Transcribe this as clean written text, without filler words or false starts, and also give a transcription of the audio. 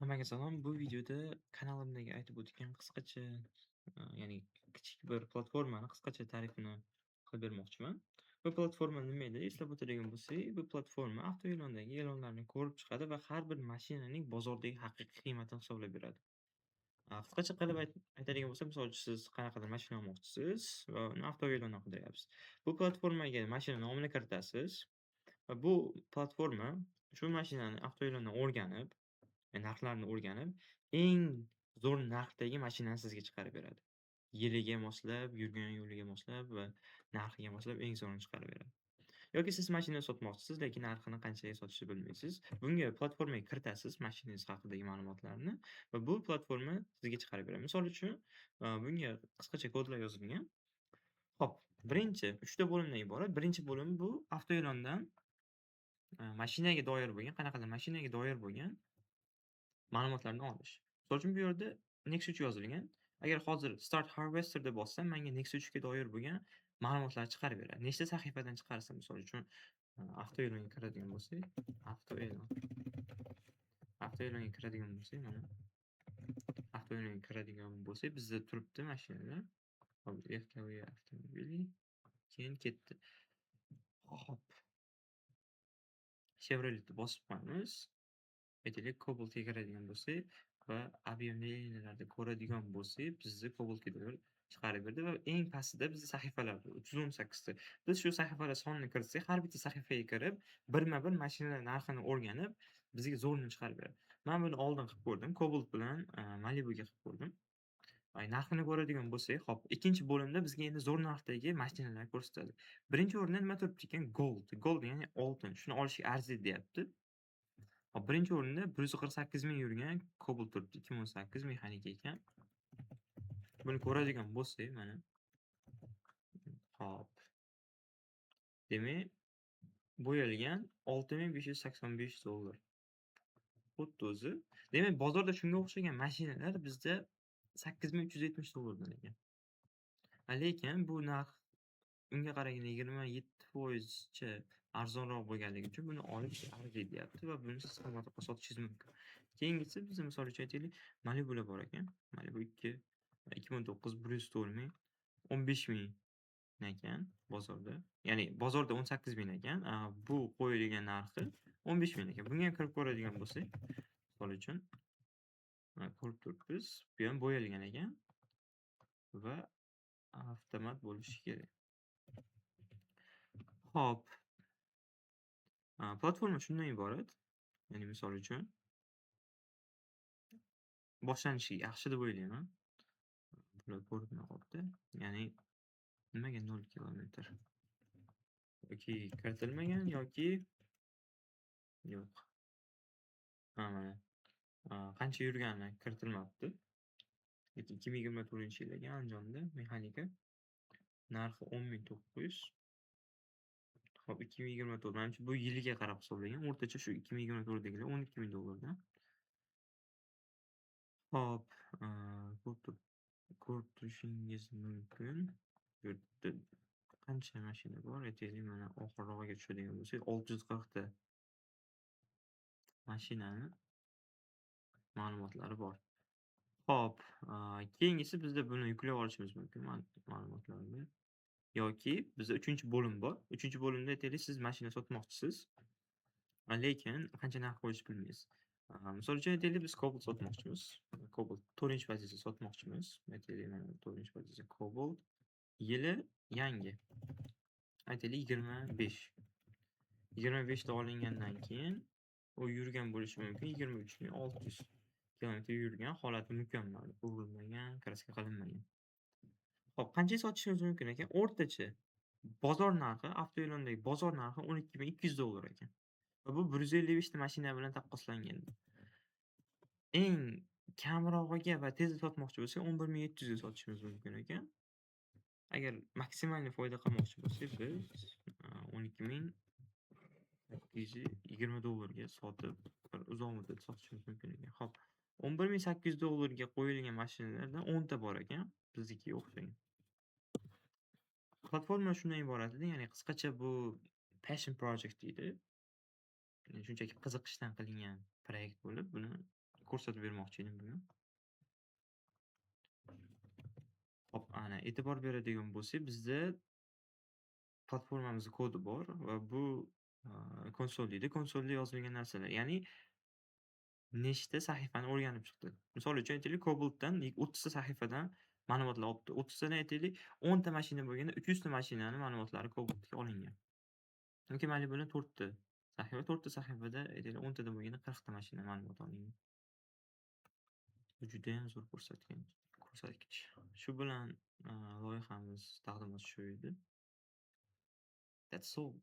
Hammaga salom. Bu videoda kanalimdagi aytib o'tgan qisqacha, ya'ni kichik bir platformani qisqacha ta'rifini qilib bermoqchiman. Bu platforma nima edi? Eslab o'tadigan bo'lsak, bu platforma avtoe'londagi e'lonlarni ko'rib chiqadi va har bir mashinaning bozordagi haqiqiy qiymatini hisoblab beradi. Qisqacha qilib aytadigan bo'lsak, misol uchun siz qanaqadir mashina olmoqchisiz va uni avtoe'londan qidiryapsiz. Bu platformaga mashina nomini kiritasiz va bu platforma shu mashinani avtoe'londan o'rganib, narxlarni o'rganib, eng zo'r narxdagi mashinani sizga chiqarib beradi. Yiliga moslab, yurgan yo'liga moslab va narxiga moslab eng zo'rini chiqarib beradi. Yoki siz mashina sotmoqchisiz, lekin narxini qanchaga sotishni bilmaysiz. Bunga platformaga kiritasiz mashinangiz haqidagi ma'lumotlarni va bu platforma sizga chiqarib beradi. Misol uchun, bunga qisqacha kodlar yozilgan. Xo'p, birinchi 3 ta bo'limdan iborat. Birinchi bo'lim bu avtoe'londan mashinaga doir bo'lgan, qanaqadir mashinaga doir bo'lgan ma'lumotlarni olish. Misol uchun, bu yerda Nexia 3 yozilgan. Agar hozir Start Harvester deb bossam, menga Nexia 3 ga doir bo'lgan ma'lumotlarni chiqarib beradi. Nechta sahifadan chiqarsa, misol uchun, avtoe'longa kiradigan bo'lsak, avtoe'lon. Avtoe'longa kiradigan bo'lsak, mana avtoe'longa kiradigan bo'lsak, bizda turibdi mashinalar. Hop, легковые автомобили, keyin ketdi. Hop. Chevroletni bosib qo'yamiz. Aytaylik, Cobaltga kiradigan bo'lsak va объявления larda ko'radigan bo'lsak, bizni Cobaltga doir chiqarib berdi va eng pastida bizda sahifalar bor, 318 ta. Biz shu sahifalar sonini kiritsak, har bitta sahifaga kirib, birma-bir mashinalar narxini o'rganib, bizga zo'rini chiqarib beradi. Men buni oldin qilib ko'rdim. Cobalt bilan Malibuga qilib ko'rdim. Ay, narxini ko'radigan bo'lsak, hop, ikkinchi bo'limda bizga endi zo'r narxdagi mashinalar ko'rsatadi. Birinchi o'rinda nima turibdi ekan? Gold. Gold, ya'ni oltin. Shuni olishga arziydi deyapti. Hop, birinchi o'rinda 148 ming yurgan Cobalt turibdi. 2018, mexanika ekan. Buni ko'radigan bo'lsak, mana. Hop. Demak, bo'yalgan, $6585. Xuddi o'zi. Demak, bozorda shunga o'xshagan mashinalar bizda $8370 dan ekan. Lekin bu narx unga qaraganda 27% cha arzonroq bo'lganligi uchun buni olish arziydi deyapti va buni siz qimmatroqqa sotishingiz mumkin. Keyingisi bizda, misol uchun aytaylik, Malibular bor ekan. Malibu 2, 2009, 104 ming, 15 ming ekan bozorda. Ya'ni bozorda 18 ming ekan. Bu qo'yilgan narxi 15 ming ekan. Bunga ham kirib ko'radigan bo'lsak, misol uchun, mana ko'rib turibmiz. Bu ham bo'yalgan ekan va avtomat bo'lishi kerak. Hop. Platforma shundan iborat. Ya'ni misol uchun boshlanishi yaxshi deb o'ylayman. Bular ko'rinmay qolibdi. Ya'ni nimaga 0 kilometr? Yoki kiritilmagan yoki yo'q. Ha, mana. Qancha yurgani kiritilmabdi. Lekin 2024-yil ekan, Andijonda, mexanika. Narxi 10 900. Hop, 2024, manimcha, bu yiliga qarab hisoblangan. O'rtacha shu 2024dagilar 12 000 dollardan. Hop, ko'rib turishingiz mumkin. Bu yerda qancha mashina bor? Aytaylik, mana oxirrog'iga tushadigan bo'lsak, 640 ta mashinani ma'lumotlari bor. Hop, keyingisi bizda buni yuklab olishimiz mumkin ma'lumotlarni. Yoki bizda 3-bo'lim bor. 3-bo'limda, aytaylik, siz mashina sotmoqchisiz, lekin qancha narx qo'yishni bilmaysiz. Misol uchun, aytaylik, biz Cobalt sotmoqchimiz. Cobalt 4-pozitsiya sotmoqchimiz. Aytaylik, mana 4-pozitsiya Cobalt. Yili yangi. Aytaylik, 25. 25 da olingandan keyin u yurgan bo'lishi mumkin 23 600 kilometr yurgan, holati mukammal, urilmagan, краска qilinmagan. Hop, qanchaga sotishimiz mumkin ekan? O'rtacha bozor narxi, avtoe'londagi bozor narxi $12 200 ekan va bu 155 ta mashina bilan taqqoslanganda. Eng kamrog'iga va tezda sotmoqchi bo'lsak, 11 700 ga sotishimiz mumkin ekan. Agar максимальный foyda qilmoqchi bo'lsak, biz $12 820 ga sotib, bir uzoq muddat sotishimiz mumkin ekan. Hop, $11 800 ga qo'yilgan mashinalardan 10 ta bor ekan, biznikiga o'xshagan. Platforma shundan iborat edi, ya'ni qisqacha bu passion project deydi. Shunchaki qiziqishdan qilingan proyekt bo'lib, buni ko'rib Ko'rsatib bermoqchi edim bugun. Hop, ana, e'tibor beradigan bo'lsak, bizda platformamizni kodi bor va bu konsol deydi. Konsolda yozilgan narsalar, ya'ni nechta sahifani o'rganib chiqdi. Misol uchun, aytaylik, Cobaltdan 30 ta sahifadan ma'lumotlar olibdi. 30 tadan, aytaylik, 10 ta mashina bo'lganda, 300 ta mashinani ma'lumotlari Cobaltga olingan. Yoki mayli, buni 4 ta sahifa, 4 ta sahifada, aytaylik, 10 tadan bo'lganda, 40 ta mashina ma'lumot olingan. Bu judayam zo'r ko'rsatkich. Shu bilan loyihamiz taqdimoti shu edi. That's all.